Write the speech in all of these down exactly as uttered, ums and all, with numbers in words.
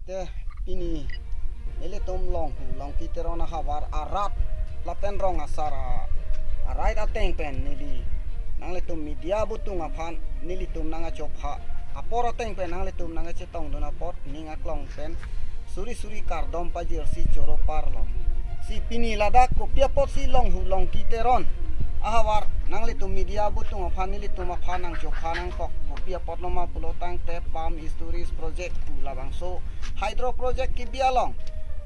Te pini nelitum Longhu Longki Teron ahavar arat lapen rong asar a, arai ateng pen neli nanglitum media abutung aphan nelitum nangkachopha apor ateng pen nanglitum nangkachetongdun apot ning aklong pen suri suri kardom pajirsi choro parlo. Si pini ladak kopi apotsi Longhu Longki Teron ahavar nanglitum media abutung aphan nelitum aphan nangchopha nangkok, kopi apotlo ma pulo tangte PAM Histories Project pu labangso hydro project kebi along.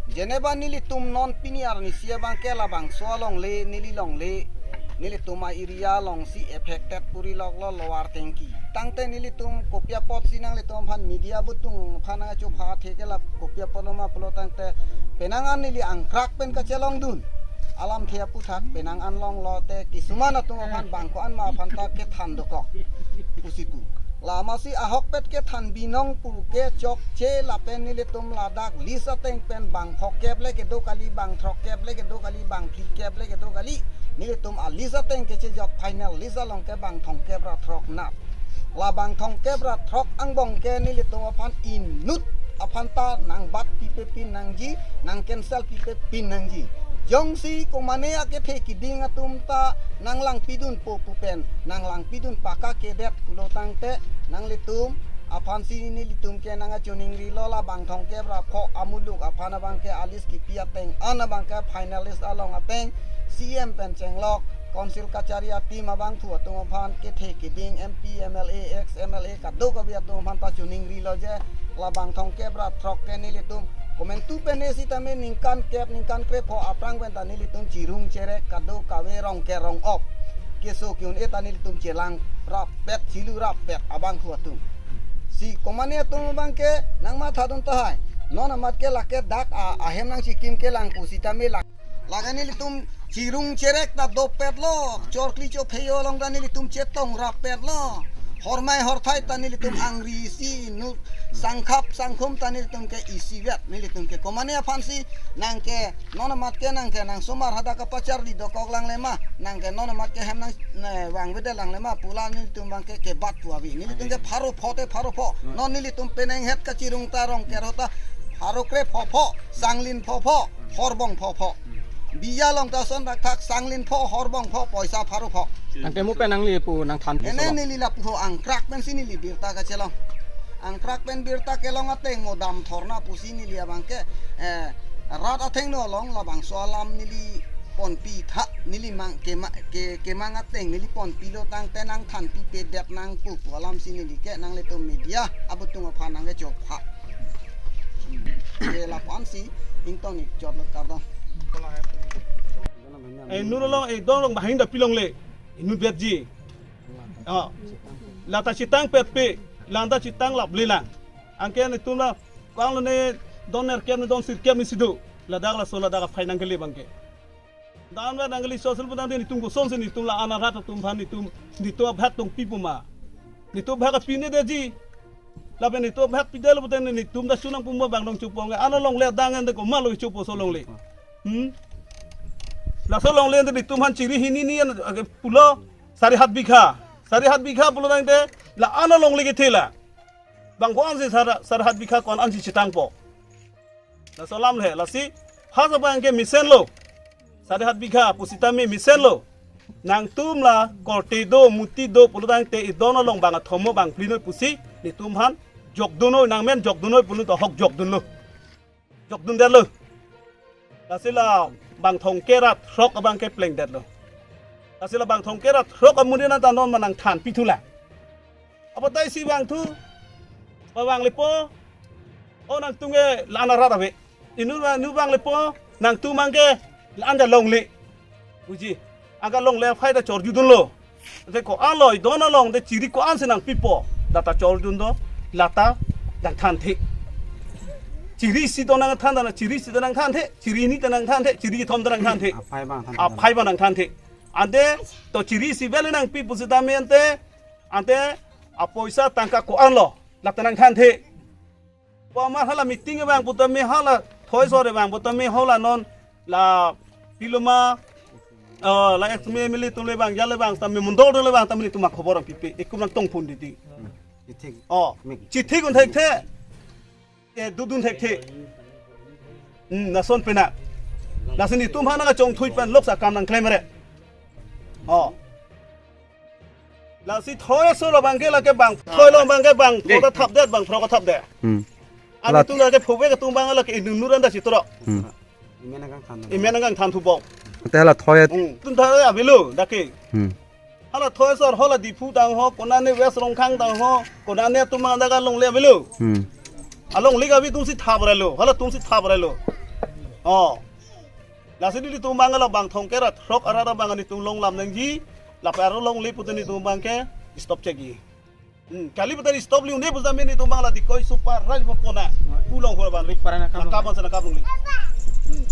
Jeneba nelitum non pini arnisi abangke labangso alongle, neli longle, nelitum a-area alongsi affected puri loklo Lower Tengki. Tangte nelitum kopi apotsi nanglitum aphan media abutung aphan nangkachopha athe ke la kopi apotlo ma pulo tangte penang an neli angkrak pen kachelongdun alamthe aputhak penang an longlo te kisuman atum aphan bang ko-an ma aphan ta kethan dokok pusi pu. Lamasi ahokpet kethan binong pu ke chokche lapen nelitum ladak list ateng pen bang phokep le kedo kali, bang throkkep le kedo kali, bang phlikep le kedo kali. Nelitum a-list ateng kechejok final list along ke bang thomkep ra throk nat. La bang thomkep ra throk angbong ke nelitum aphan inut aphan ta nangbat pipe pin nangji, nang cancel pipe pin nangji. Jongsi komane akethe kiding atum ta nanglangpidunpo pu pen nanglangpidun paka kedet pulo tangte nanglitum aphansi nelitum ke nangkachoningrilo, la bang thomkep ra pho amuluk aphan abangke a-list kipi ateng an abangke final list along ateng C M pen chenglok, Council kachari a-team abangphu atum aphan kethe kiding M P, M L A, ex M L A kadokave atum aphan ta choningrilo je la bang thomkep ra throk ke nelitum komantu pen ne sitame ningkan kep ningkan krepho aphrang pen ta nelitum chirung cherek kadokave rong ke rong op keso ke-un-e ta nelitum chelang rappet, chelu rappet abangphu atum. Si komane atum abangke nangmathadun tahai. Non amat ke lake dak a, ahem nangchikim kelang pu sitame lak. Lake nelitum chirung cherek ta dopetlo, chorkli chopheyo along ta nelitum chetong rappetlo. Hormai horthai ta nelitum angri isi inut, sangkhap sangkhum ta nelitum ke isivet, nelitum ke komane aphansi nangke non amat ke nangke nangsomar hadak kapacharli dokok langle ma, nangke non amat ke hem nang ne vangvedet langle ma pu la nelitum abangke kebat pu ave. Nelitum ke pharo pho te pharo pho. Non nelitum penang het kachirung ta rong kero ta pharo krepho pho, sanglin pho pho, horbong pho pho. Biya along ta ason thakthak sanglin pho, horbong pho, poisa pharo pho. Nangke mo pen nangli pu nangthan pu. Ene solo. Neli lapu ho angkrak pensi neli birta kachelong. Angkrak pen birta kelong ateng mo dam thorna pusi neli abangke, eh, rat athengno along labangso alam neli ponpi tha, neli mang kema-, ke-, kemang ateng neli ponpilo tangte nangthan pipedet nangpo pu alamsi neli ke nanglitum media abutung aphan nangkechopha. Ke lapu-ansi ingtoni chotlo kardom. Eh, inut along, eh, don along bahing da pilongle. Inut betji. Oh. Lata chitang petpe, lata chitang laple lang. Anke netum la, ko-an lone don nerkep ne don sirkep ne si do. Ladak laso ladak aphai nangkele abangke. Dam ra nangkele so sil putangte netum kosonsi netum la-an arat atum aphan netum, netum abhag tong pipo ma. Netum abhag apine detji. Lapen netum abhag pidetlo putangte netum ta chunang puma bang dong chopo nge. Ano longle adang ante komatlo chopo so longle. Hmm? Laso longle ante netum aphan chiri hini ni an, ake pulo sari hat bigha. Sari hat bigha pulo tangte la-an alongle kethe la. Bang ko-ansi sar, sari hat bigha ko-an ansi chitangpo. Laso alam le, lasi, ha sa abangke mesenlo. Sari hat bigha pu sitame mesenlo. Nangtum la korte do, muti do pulo tangte idon along bang athom mo bang phli noi pusi netum aphan jokdun noi, nangmen jokdun noi pulo ta ahok jokdunlo. Jokdundetlo. Lasi la bang thomkep ra throk abangke plengdetlo. Lasi la bang thomkep ra throk amonit nangta non ma nangthan pithu la. Apatai si vangthu, pa vanglepo, o nangtum ke la-an arat ave. Inut vang, inut vanglepo, nangtum abangke la-an ta longle. Buji, anke longle aphai ta chorjudunlo. Te ko-anlo, idon along te chiri ko-ansi nangpipo. Lata chorjun do, lata nangthanthe. Chiri isi do nangthan, chiri isi do nangthanthe, chiri hini ta nangthanthe, chiri kethom ta nangthanthe. Aphai abang than. Aphai abang nangthanthe. Ante, to chiri isi vele nangpi pusitame ante, ante, apoisa tangka ko-anlo, lata nangthanthe. Pu amar hala meeting abang putame hala thoi sore abang putame hala non la piloma, eh, la ex M L A atum le abang, ya le abang, tame mondol le abang, tame netum akhobor pipe, ekum nangtong phun titi. Chithik. Oh, chithik un thekthe. Te dudun thekthe. Hmm, lason pena. Lasi netum aphan nangkachongthui pen lok sa kam nangklem re. Oh. Lasi thoi aso lo abangke lake bang. Thoi lo abangke bang. Thoi ta thapdet bang, phrok ta thapdet. Hmm. Ani La- tum lake phuve ketum abang lake inut inut anta chitoro. Hmm. Imen nangkangthan. Imen nangkangthan thu bom. Te hala thoi. Hmm. Tum thoi avelo, dak ke. Hmm. Hala thoi asor, hala Diphu tang ho, konane West Rongkhang tang ho, konane atum anta kalongle avelo. Hmm. Alongle kabi atum si thap relo, hala atum si thap relo. Oh. Lasi netum abang hala bang thomkep ra throk arat abang netum longlam nangji, lapen arlo longle pute netum abangke stop chekji. Hmm, kali pute stop li un-e pu jame netum abang la dikoi super raj bo pona. Pulong hor ban rik. Para na kam nangkap long. Bangsa nangkap longle. Hmm.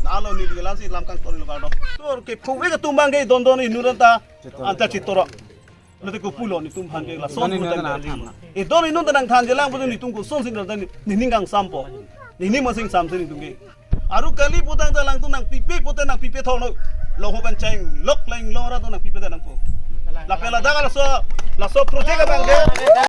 Nalo neli lasi lam kangton lo kardom. Tor ke phuve ketum abangke don don inut anta, anta chitoro. Lote ko pulo netum aphan ke lason. Don inut anta nangthan. Eh, don inut anta nangthanji lang pute netum koson si nangthan, nening kangsampo. Nening masing samse netum ke. Aru kali putang ta alangtum nangpipe pute nangpipe thonoi. Long ho pen chenglok leng long ra to nangpipe ta nangpo. Lapen ladak laso, laso project abangke.